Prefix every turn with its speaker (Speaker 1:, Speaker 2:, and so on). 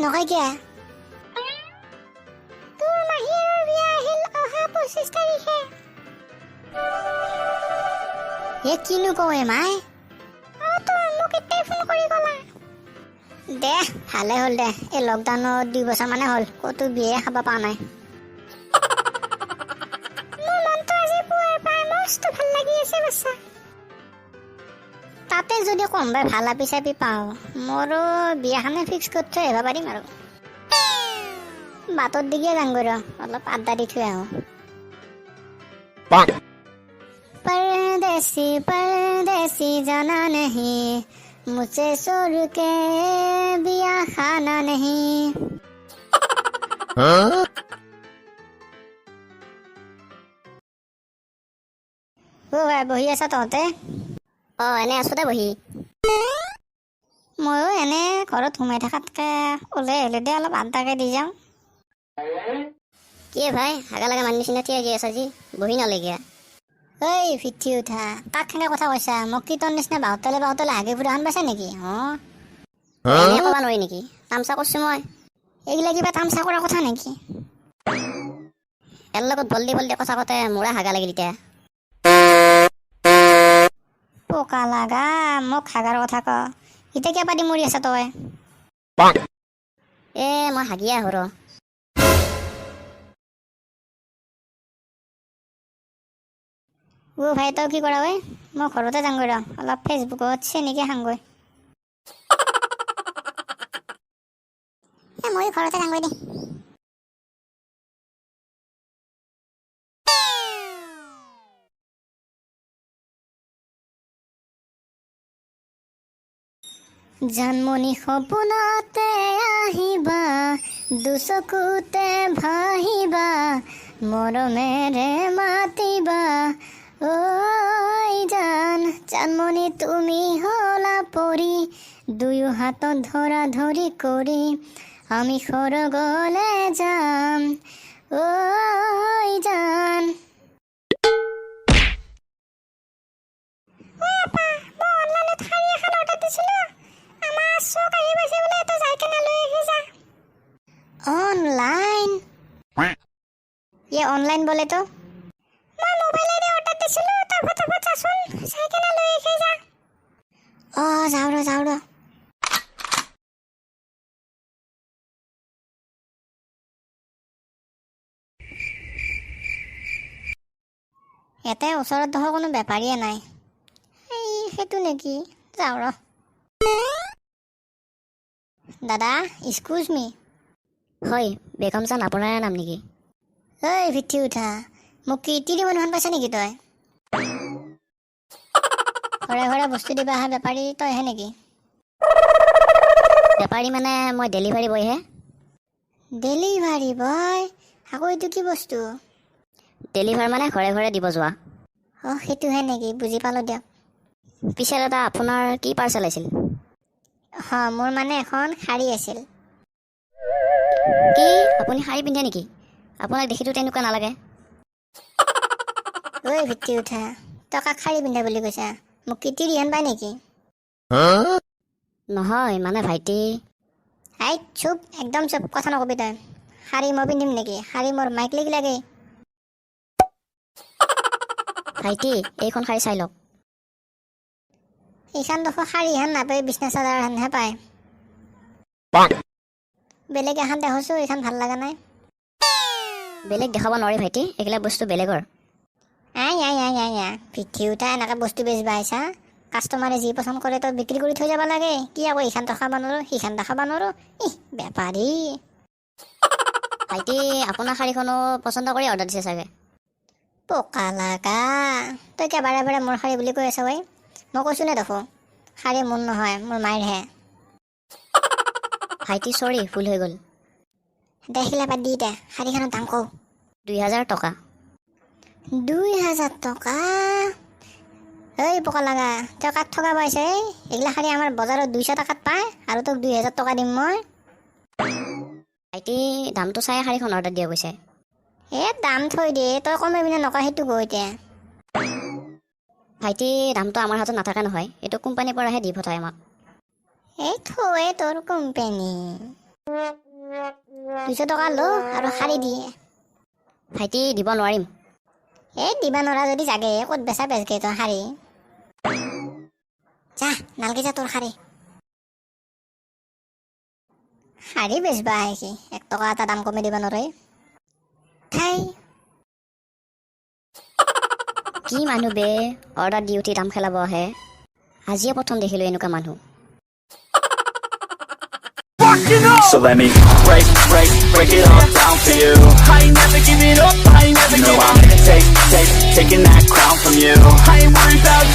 Speaker 1: নকয় কিয়া? তোৰ মাহীয়েৰৰ বিয়া আহিল অহা 25 তাৰিখে। এ, কিনো কওঁ এ মাই? অ, তোৰ মোক এতিয়াই ফোন কৰি ক'লা দে। ভালে হ'ল দে, এই লকডাউনত 2 বছৰ মানে হ'ল, ক'তো বিয়াই খাব পৰা নাই। মোৰ মনটো আজি পুৱাৰ পৰাই মস্ত ভাল লাগি আছে বাচ্চা। তাতে যদি কোনোবাই ভাল আপি চাপি পাওঁ, মোৰো বিয়াখনে ফিক্স কৰি থৈ আহিব পাৰিম। আৰু বাটত দিগিয়ে যাংগৈ ৰ, অলপ আড্ডা দি থৈ আহোঁ। परदेसी परदेसी जाना नहीं, मुझे छोड़ के बिया खाना नहीं। অ ভাই, বহি আছা তহঁতে?
Speaker 2: অ, এনে আছো দে বহি।
Speaker 1: ময়ো এনে ঘৰত সোমাই থকাতকে ওলাই আহিলে দে, অলপ আড্ডাকে দি যাওঁ।
Speaker 2: কি ভাই, হাগা লগা মানুহ নিচিনা থিয় দি আছা যি, বহি নলগীয়া?
Speaker 1: ঐ ফিঠি উঠা, কাক সেনেকে কথা কৈছা? মোক কি তোৰ নিচিনা বাহুতলে বাহুতলে হাগি ফুৰাখন পাইছা নেকি? অ।
Speaker 2: এনে ক'ব নোৱাৰি নেকি? তামচা কৰিছো মই।
Speaker 1: এইগিলা কিবা তামচা কৰা কথা নেকি?
Speaker 2: ইয়াৰ লগত বলদি বলদি কথা কওঁতে মোৰে হাগা লাগিল এতিয়া।
Speaker 1: পোকা লাগা, মোক হাগাৰ কথা ক। এতিয়া কিয় পাতি মৰি আছা তই?
Speaker 2: এ, মই হাগিয়ে আহো ৰ।
Speaker 1: অ ভাই, তই কি কৰা ঐ? মই ঘৰতে যাংগৈ ৰ, অলপ ফেচবুকত চেনিকে খাংগৈ। এ, ময়ো ঘৰতে যাংগৈ দে। জানমণি, সপোনতে আহিবা, দুচকুতে ভাহিবা, মৰমেৰে মাতিবা, ঐ জান। জানমণি, তুমি হলা পৰি, দুয়ো হাতত ধৰা ধৰি কৰি আমি সৰগলে যাম, ঐ জান। মই অনলাইনত শাৰী এখন অৰ্ডাৰ দিছিলো, আমাৰ চক আহি পাইছে বোলে, তই যাই কেনে লৈ আহি যা। অনলাইন? ये অনলাইন বলে তো। মই মোবাইলেৰে অৰ্ডাৰ দিছিলো, তই ফটাফট যাচোন, চাই কেনে লৈ আহি যা। অ, যাওঁ ৰ, যাওঁ ৰ। ইয়াতে ওচৰত দেখোন কোনো বেপাৰীয়ে নাই। এই সেইটো নেকি? যাওঁ ৰ। দাদা, এক্সকিউজ মি।
Speaker 2: হয়, বেগম জান আপোনাৰে নাম নেকি?
Speaker 1: ঐ ভিঠি উঠা, মোক কি তিৰি মানুহখন পাইছা নেকি তই? ঘৰে ঘৰে বস্তু দিবা অহা বেপাৰী তইহে নেকি?
Speaker 2: বেপাৰী মানে মই ডেলিভাৰী বয়হে।
Speaker 1: Delivery boy? আকৌ এইটো কি বস্তু?
Speaker 2: ডেলিভাৰ মানে ঘৰে ঘৰে দিব যোৱা।
Speaker 1: অ, সেইটোহে নেকি? বুজি পালোঁ দিয়ক।
Speaker 2: পিছে দাদা, আপোনাৰ কি পাৰ্চেল আছিল?
Speaker 1: হয়, মোৰ মানে এখন শাৰী আছিল।
Speaker 2: কি, আপুনি শাৰী পিন্ধে নেকি? আপোনাক দেখিতো তেনেকুৱা নালাগে।
Speaker 1: ঐ ভিত্তি উঠা, তই কাক শাৰী পিন্ধা বুলি কৈছা? মোক কি তিৰিহেন পাই নেকি?
Speaker 2: নহয় মানে ভাইটি।
Speaker 1: এই চুপ, একদম চুপ, কথা নকবি তই। শাৰী মই পিন্ধিম নেকি? শাৰী মোৰ মাইকলিক লাগে।
Speaker 2: ভাইটি, এইখন শাৰী চাই লওক।
Speaker 1: এইখন দেখোন শাৰীহেন নাপায়, বিছনা চাদৰহেনহে পায়। বেলেগ এখন দেখোঁ, এইখন ভাল লগা নাই।
Speaker 2: বেলেগ দেখাব নোৱাৰি ভাইটি, এইবিলাক বস্তু বেলেগৰ।
Speaker 1: I I I I I, পিঠি উঠা, এনেকৈ বস্তু বেচিব আহিছা? কাষ্টমাৰে যি পচন্দ কৰে তই বিক্ৰী কৰি থৈ যাব লাগে। কি আকৌ এইখন দেখাব নোৱাৰোঁ, সেইখন দেখাব নোৱাৰোঁ? ইহ, বেপাৰী।
Speaker 2: ভাইটি, আপোনাৰ শাৰীখনো পচন্দ কৰি অৰ্ডাৰ দিছে চাগে।
Speaker 1: পোকা লগা, তই কিয় বাৰে বাৰে মোৰ শাৰী বুলি কৈ আছ ঐ? মই কৈছোঁ নে দেখোঁ, শাৰী মোৰ নহয়, মোৰ মায়েৰহে।
Speaker 2: ভাইটি, চৰি, ভুল হৈ গ'ল।
Speaker 1: দেখিলে বাদ দি, এতিয়া শাৰীখনৰ দাম কওঁ।
Speaker 2: 2000 টকা।
Speaker 1: 2000 টকা? ঐ পোকা লগা, তই কাক ঠগাব পাইছে? এই এইগিলা শাৰী আমাৰ বজাৰত 200 টকাত পায় আৰু তোক 2000 টকা দিম মই?
Speaker 2: ভাইটি, দামটো চাই শাৰীখন অৰ্ডাৰ দিয়া গৈছে।
Speaker 1: এ, দাম থৈ দিয়ে, তই কমাবি নে নকওঁ সেইটো কওঁ এতিয়া।
Speaker 2: ভাইটি, দামটো আমাৰ হাতত নাথাকে নহয়, এইটো কোম্পানীৰ পৰাহে দি পঠায় আমাক।
Speaker 1: এই থৈ তোৰ কোম্পানী। 200 টকা ল আৰু শাৰী দিয়ে।
Speaker 2: ভাইটি, দিব নোৱাৰিম।
Speaker 1: এই দিবা নোৱাৰা যদি যাগে, ক'ত বেচা বেচগে তই শাৰী। যা, নালগে যা তোৰ শাৰী। শাৰী বেচবা আহে সি, 1 টকা এটা দাম কমি দিব নোৱাৰে। ঠাই।
Speaker 2: কি মানুহ বে, অৰ্ডাৰ দি উঠি দাম খেলাব আহে। আজিয়ে প্ৰথম দেখিলোঁ এনেকুৱা মানুহ।
Speaker 3: So let me break, break, break it all down for you. I ain't never giving up, I ain't never, you know I'm gonna take, take, taking that crown from you. I ain't worried about